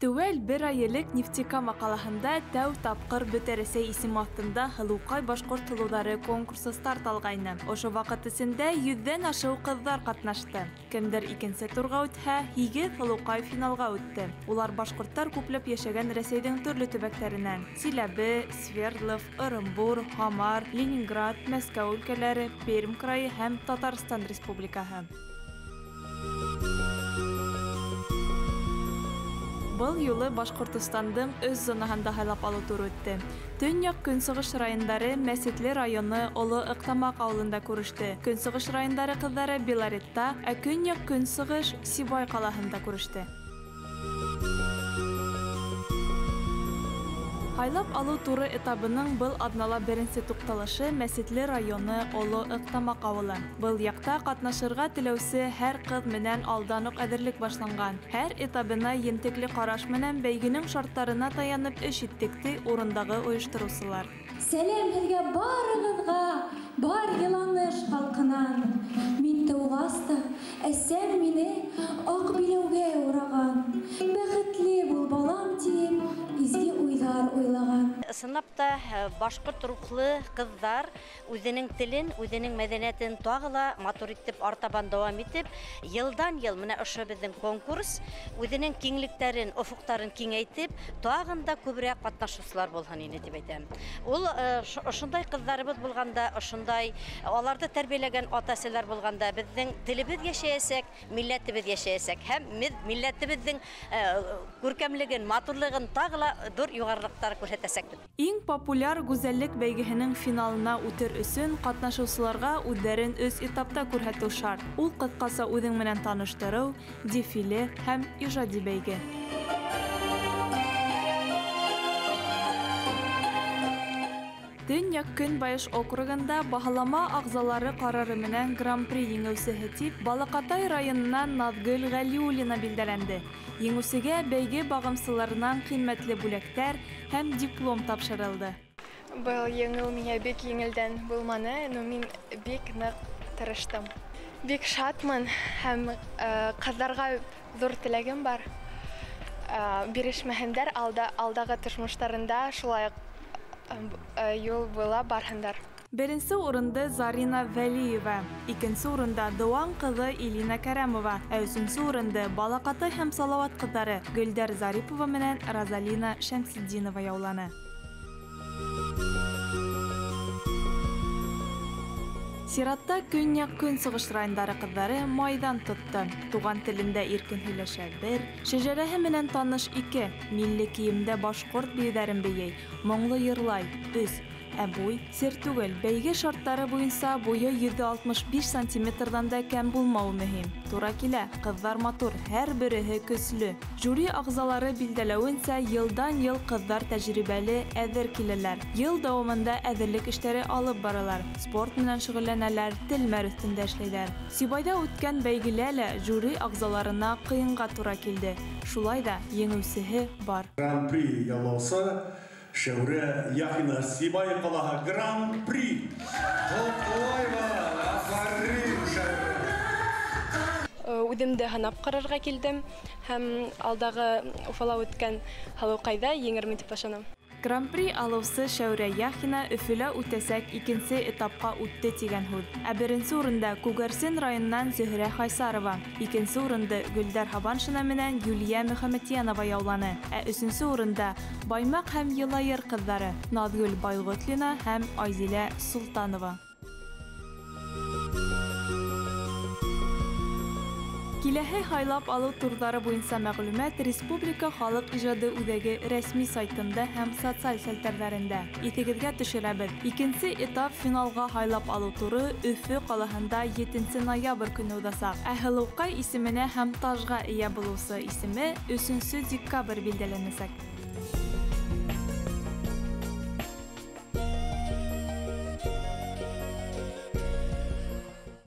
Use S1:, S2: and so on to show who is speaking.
S1: Теүәл бер ай элек Нефтекама ҡалаһында тәү тапҡыр Бөтә Рәсәй исеме аҫтында «Һылыуҡай» башҡорт һылыуҙары конкурсы старт алғайны. Ошо ваҡыт эсендә 100-ҙән ашыу ҡыҙҙар ҡатнашты. Кемдер икенсе турға үтһә, 8 һылыуҡай финалға үтте. Улар башҡорттар күпләп йәшәгән Рәсәйҙең төрлө төбәктәренән: Силәбе, Свердлов, Ырымбур, Һамар, Ленинград, Мәскәү өлкәләре, Пермь крайы һәм Татарстан Республикаһы. Был юлы Башҡортостандың өс зонаһында һайлап алыу туры үтте. Төньяҡ-көнсығыш райондары Мәсетле районы Оло Ыҡтамаҡ ауылында күреште. Көнсығыш райондары ҡыҙҙары Белоретта, ә көньяҡ-көнсығыш Сибай ҡалаһында күреште. Һайлап алыу туры этабының был аҙнала беренсе туҡталышы Мәсетле районы Оло Ыҡтамаҡ ауылы. Был яҡта ҡатнашырға теләүсе һәр ҡыҙ менән алдан уҡ әҙерлек башланған. Һәр этабына ентекле ҡараш менән бәйгенең шарттарына таянып эш иттек, ти урындағы ойоштороусылар.
S2: Сәләм һеҙгә барығыҙға, бар Йыланыш халҡынан. Мин тыуғас та, әсәм мине аҡ биләүгә ураған. Бәхетле бул, балам, тип, изге уйҙар уйлаған.
S3: Ысынлап та, башҡорт рухлы ҡыҙҙар үҙенең телен, үҙенең мәҙәниәтен тағы ла матур итеп артабан дауам итеп, йылдан-йыл менә ошо беҙҙең конкурс үҙенең киңлектәрен, офоҡтарын киңәйтеп, тағын да күберәк ҡатнашыусылар булһын ине тип әйтәм. Ул ошондай ҡыҙҙарыбыҙ булғанда, ошондай аларҙы тәрбиәләгән ата-әсәләр булғанда беҙҙең телебеҙ йәшәйәсәк, милләтебеҙ йәшәйәсәк һәм милләтебеҙҙең күркәмлеген, матурлығын тағы ла ҙур юғарылыҡтар күрһәтәсәкбеҙ.
S1: Иң популяр гүзәллек бәйгеһенең финалына үтер өсөн ҡатнашыусыларға үҙҙәрен өс этапта күрһәтеү шарт. Ул ҡыҫҡаса үҙең менән таныштырыу, дефиле һәм ижади бәйге. Төньяҡ-Көнбайыш округында баһалама ағзалары ҡарары менән Гран-при еңеүсеһе тип Балаҡатай районынан Наҙгөл Ғәлиуллина билдәләнде. Еңеүсегә бәйге бағымсыларынан ҡиммәтле бүләктәр һәм диплом тапшырылды.
S4: Был еңеү миңә бик еңелдән булманы, но мин бик ныҡ тырыштым. Бик шатмын һәм ҡыҙҙарға ҙур теләгем бар. Бирешмәһендәр, алдағы тормоштарында шулай юл буйлап барһындар.
S1: Беренсе урынды Зарина Вәлиева, икенсе урында Дыуан ҡыҙы Илина Кәрәмова, ә өсөнсө урынды Балаҡатай һәм Салауат ҡыҙҙары Гөлдәр Зарипова менән Розалина Шәмсетдинова яуланы. Сиратта көньяҡ-көнсығыш райондары ҡыҙҙары майҙан тотто. Туған телендә иркен һөйләшә бер, шәжәрәһе менән таныш ике, милли кейемдә башҡорт бейеүҙәрен бейей, моңло йырлай өс. Ә буй сер түгел, бәйге шарттары буйынса буйы 165 сантиметрҙан да кәм булмауы мөһим. Тура килә, ҡыҙҙар матур, һәр береһе көслө. Жюри ағзалары билдәләүенсә, йылдан-йыл ҡыҙҙар тәжрибәле, әҙер киләләр. Йыл дауамында әҙерлек эштәре алып баралар, спорт менән шөғөлләнәләр, телмәр өҫтөндә эшләйҙәр. Сибайҙа үткән бәйгелә лә жюри ағзаларына ҡыйынға тура килде. Шулай ҙа еңеүсеһе бар.
S5: Гран-при яулаусы Шәүрә Яхина, Сибай ҡалаһы, Гран-при! Ҡотлайбыҙ! Афарин, Шәүрә!
S4: Үҙемде һынап ҡарарға килдем һәм алдағы Уфала үткән һылыуҡайҙа еңермен тип ышанам.
S1: Гран-при алыусы Шәүрә Яхина Өфөлә үтәсәк икенсе этапҡа үтте тигән һүҙ. Ә беренсе урында Күгәрсен районынан Зөһрә Хайсарова, икенсе урынды Гөлдәр Һабаншина менән Юлия Мөхәмәтйәнова яуланы. Ә өсөнсө урында Баймаҡ һәм Йылайыр ҡыҙҙары Наҙгөл Байғотлина һәм Айзилә Султанова. Киләһе һайлап алыу турҙары буйынса мәғлүмәт Республика халыҡ ижады үҙәге рәсми сайтында һәм социаль селтәрҙәрендә. Иҫегеҙгә төшөрәбеҙ. Икенсе этап финалға һайлап алыу туры Өфө ҡалаһында 7 ноябрь көнө уҙасаҡ. Ә һылыуҡай исеменә һәм тажға эйә булыусы исеме 3 декабрь билдәләнәсәк.